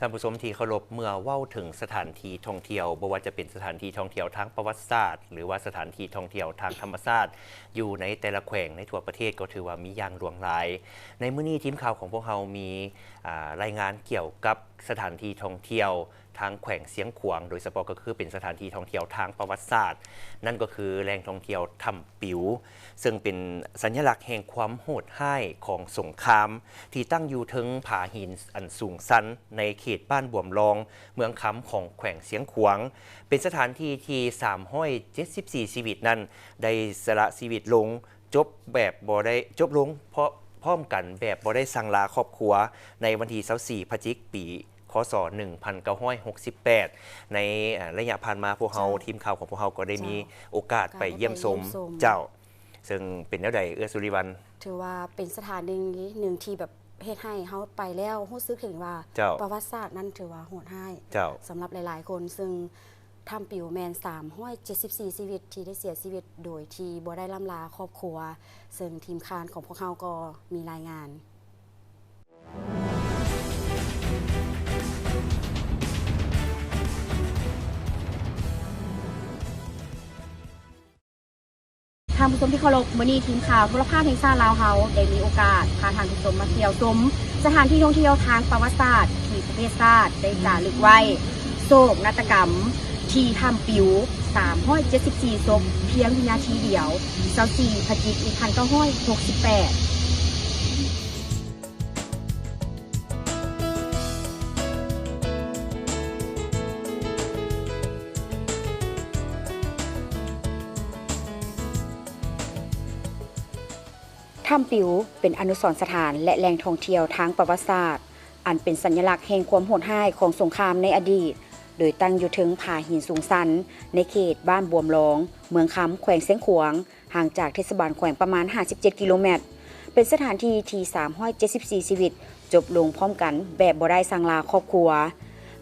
ທ່ານຜູ້ຊົມທີ່ເຄົາລົບ, ເມື່ອເວົ້າເຖິງສະຖານທີ່ທ່ອງທ່ຽວ, ບໍ່ວ່າຈະເປັນສະຖານທີ່ທ່ອງທ່ຽວທາງປະຫວັດສາດ ຫຼືວ່າສະຖານທີ່ທ່ອງທ່ຽວທາງທຳມະຊາດ ຢູ່ໃນແຕ່ລະແຂວງໃນທົ່ວປະເທດ ກໍຖືວ່າມີຢ່າງຫຼວງຫຼາຍ. ໃນມື້ນີ້ທີມຂ່າວຂອງພວກເຮົາມີ, ອາ, ລາຍງານກ່ຽວກັບສະຖານທີ່ທ່ອງທ່ຽວ ທາງແຂວງຊຽງຂວາງ, ໂດຍສະເພາະກໍຄືເປັນສະຖານທີ່ທ່ອງທ່ຽວທາງປະຫວັດສາດ, ນັ້ນກໍຄືແຫຼ່ງທ່ອງທ່ຽວຖ້ຳປິວ, ເຊິ່ງເປັນສັນຍະລັກແຫ່ງຄວາມໂຫດຮ້າຍຂອງສົງຄາມ ທີ່ຕັ້ງຢູ່ເທິງຜາຫີນອັນສູງຊັນໃນເຂດບ້ານບວມລອງ ເມືອງຄຳ ຂອງແຂວງຊຽງຂວາງ. ເປັນສະຖານທີ່ທີ່ສາມຮ້ອຍເຈັດສິບສີ່ຊີວິດນັ້ນໄດ້ສະຫຼະຊີວິດລົງ ຈົບແບບບໍ່ໄດ້, ຈົບລົງພ້ອມ, ພ້ອມກັນແບບບໍ່ໄດ້ສັ່ງລາຄອບຄົວ ໃນວັນທີຊາວສີ່ ພະຈິກ ປີ ຄ.ສ. ໜຶ່ງພັນເກົ້າຮ້ອຍຫົກສິບແປດ. ໃນ, ເອີ, ໄລຍະຜ່ານມາ ພວກເຮົາ, ເຈົ້າ, ທີມຂ່າວຂອງພວກເຮົາກໍໄດ້, ເຈົ້າ, ມີໂອກາດໄປຢ້ຽມຊົມ, ກໍໄດ້ໄປຢ້ຽມຊົມ, ເຈົ້າ. ເຊິ່ງເປັນແນວໃດ ເອື້ອຍສຸລິວັນ? ຖືວ່າເປັນສະຖານທີ່ໜຶ່ງທີ່ແບບເຮັດໃຫ້ເຮົາໄປແລ້ວຮູ້ສຶກເຖິງວ່າ, ເຈົ້າ, ປະຫວັດສາດນັ້ນຖືວ່າໂຫດຮ້າຍ, ເຈົ້າ, ສຳລັບຫຼາຍໆຄົນ, ເຊິ່ງ ຖ້ຳປິວແມ່ນສາມຮ້ອຍເຈັດສິບສີ່ຊີວິດທີ່ໄດ້ເສຍຊີວິດໂດຍທີ່ບໍ່ໄດ້ລ່ຳລາຄອບຄົວ, ເຊິ່ງທີມຂ່າວຂອງພວກເຮົາກໍມີລາຍງານ. ທ່ານຜູ້ຊົມທີ່ເຄົາລົບ, ມື້ນີ້ທີມຂ່າວໂທລະພາບແຫ່ງຊາດລາວເຮົາໄດ້ມີໂອກາດພາທ່ານຜູ້ຊົມມາທ່ຽວຊົມສະຖານທີ່ທ່ອງທ່ຽວທາງປະຫວັດສາດທີ່ປະເທດຊາດໄດ້ຈາລຶກໄວ້ ໂສກນາດຕະກຳທີ່ຖ້ຳປິວ ສາມຮ້ອຍເຈັດສິບສີ່ສົບ ພຽງວິນາທີດຽວ ຊາວສີ່ ພະຈິກ ໜຶ່ງພັນເກົ້າຮ້ອຍຫົກສິບແປດ. ຖ້ຳປິວເປັນອະນຸສອນສະຖານ ແລະ ແຫຼ່ງທ່ອງທ່ຽວທາງປະຫວັດສາດ ອັນເປັນສັນຍະລັກແຫ່ງຄວາມໂຫດຮ້າຍຂອງສົງຄາມໃນອະດີດ, ໂດຍຕັ້ງຢູ່ເທິງຜາຫີນສູງຊັນ ໃນເຂດບ້ານບວມລອງ ເມືອງຄຳ ແຂວງຊຽງຂວາງ, ຫ່າງຈາກເທດສະບານແຂວງປະມານຫ້າສິບເຈັດກິໂລແມັດ. ເປັນສະຖານທີ່ທີ່ສາມຮ້ອຍເຈັດສິບສີ່ຊີວິດຈົບລົງພ້ອມກັນແບບບໍ່ໄດ້ສັ່ງລາຄອບຄົວ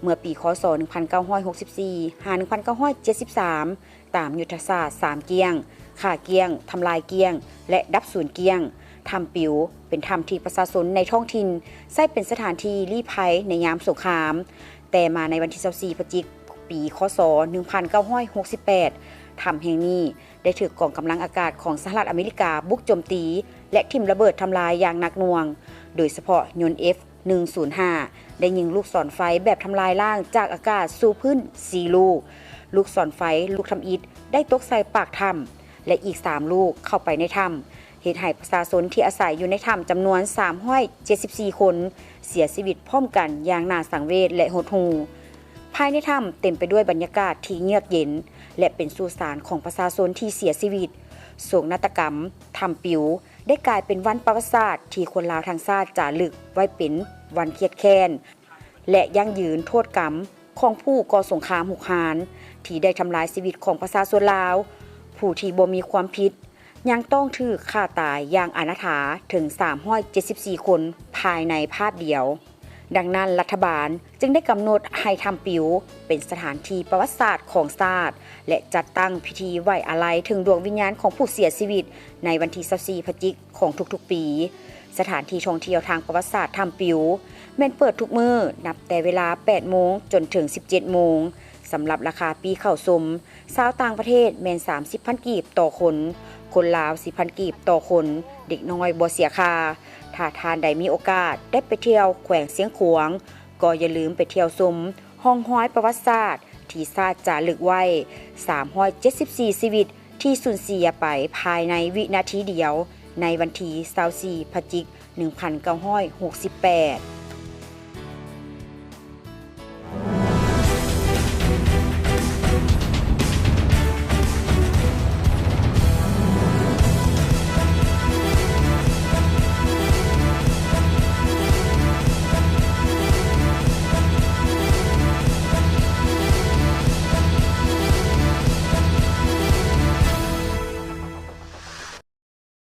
ເມື່ອປີ ຄ.ສ. ໜຶ່ງພັນເກົ້າຮ້ອຍຫົກສິບສີ່ ຫາ ໜຶ່ງພັນເກົ້າຮ້ອຍເຈັດສິບສາມ ຕາມຍຸດທະສາດສາມກ້ຽງ, ຂ້າກ້ຽງ, ທຳລາຍກ້ຽງ ແລະ ດັບສູນກ້ຽງ. ຖ້ຳປິວເປັນຖ້ຳທີ່ປະຊາຊົນໃນທ້ອງຖິ່ນໃຊ້ເປັນສະຖານທີ່ລີ້ໄພໃນຍາມສົງຄາມ, ແຕ່ມາໃນວັນທີຊາວສີ່ ພະຈິກ ປີ ຄ.ສ. ໜຶ່ງພັນເກົ້າຮ້ອຍຫົກສິບແປດ ຖ້ຳແຫ່ງນີ້ໄດ້ຖືກກອງກຳລັງອາກາດຂອງສະຫະລັດອາເມລິກາບຸກໂຈມຕີ ແລະ ຖິ້ມລະເບີດທຳລາຍຢ່າງໜັກໜ່ວງ, ໂດຍສະເພາະຍົນ ເອັຟ ໜຶ່ງສູນຫ້າ ໄດ້ຍິງລູກສອນໄຟແບບທຳລາຍລ້າງຈາກອາກາດສູ່ພື້ນສີ່ລູກ. ລູກສອນໄຟລູກທຳອິດໄດ້ຕົກໃສ່ປາກຖ້ຳ ແລະ ອີກສາມລູກເຂົ້າໄປໃນຖ້ຳ, ເຮັດໃຫ້ປະຊາຊົນທີ່ອາໄສຢູ່ໃນຖ້ຳຈຳນວນສາມຮ້ອຍເຈັດສິບສີ່ຄົນເສຍຊີວິດພ້ອມກັນຢ່າງໜ້າສັງເວດ ແລະ ຫົດຫູ່. ພາຍໃນຖ້ຳເຕັມໄປດ້ວຍບັນຍາກາດທີ່ເຍືອກເຢັນ ແລະ ເປັນສຸສານຂອງປະຊາຊົນທີ່ເສຍຊີວິດ. ໂສກນາດຕະກຳຖ້ຳປິວ ໄດ້ກາຍເປັນວັນປະຫວັດສາດທີ່ຄົນລາວທັງຊາດຈາລຶກໄວ້ເປັນວັນຄຽດແຄ້ນ ແລະ ຢັ້ງຢືນໂທດກຳຂອງຜູ້ກໍ່ສົງຄາມຮຸກຮານ ທີ່ໄດ້ທຳລາຍຊີວິດຂອງປະຊາຊົນລາວ ຜູ້ທີ່ບໍ່ມີຄວາມຜິດ ຍັງຕ້ອງຖືກຂ້າຕາຍຢ່າງອະນາຖາເຖິງສາມຮ້ອຍເຈັດສິບສີ່ຄົນພາຍໃນພາບດຽວ. ດັ່ງນັ້ນ, ລັດຖະບານຈຶ່ງໄດ້ກຳນົດໃຫ້ຖ້ຳປິວເປັນສະຖານທີ່ປະຫວັດສາດຂອງຊາດ ແລະ ຈັດຕັ້ງພິທີໄວ້ອາໄລເຖິງດວງວິນຍານຂອງຜູ້ເສຍຊີວິດໃນວັນທີຊາວສີ່ ພະຈິກຂອງທຸກໆປີ. ສະຖານທີ່ທ່ອງທ່ຽວທາງປະຫວັດສາດຖ້ຳປິວແມ່ນເປີດທຸກມື້ ນັບແຕ່ເວລາແປດໂມງຈົນເຖິງສິບເຈັດໂມງ. ສຳລັບລາຄາປີ້ເຂົ້າຊົມ ຊາວຕ່າງປະເທດແມ່ນສາມສິບພັນກີບຕໍ່ຄົນ, ຄົນລາວສິບພັນກີບຕໍ່ຄົນ, ເດັກນ້ອຍບໍ່ເສຍຄ່າ. ຖ້າທ່ານໃດມີໂອກາດໄດ້ໄປທ່ຽວແຂວງຊຽງຂວາງ, ກໍຢ່າລືມໄປທ່ຽວຊົມຮ່ອງຮອຍປະຫວັດສາດທີ່ຊາດຈາລຶກໄວ້ ສາມຮ້ອຍເຈັດສິບສີ່ຊີວິດທີ່ສູນເສຍໄປພາຍໃນວິນາທີດຽວ ໃນວັນທີຊາວສີ່ ພະຈິກ ໜຶ່ງພັນເກົ້າຮ້ອຍຫົກສິບແປດ.